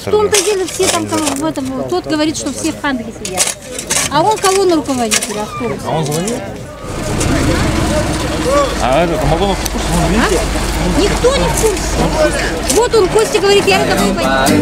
В том-то дело все там в этом, тот говорит, что все в Хандыге сидят. А он колонна руководитель автобуса. А он звонил? А этот, Амагонов в курсе? Он видите? А? Никто не в курсе. Вот он, Костя говорит, я домой пойду.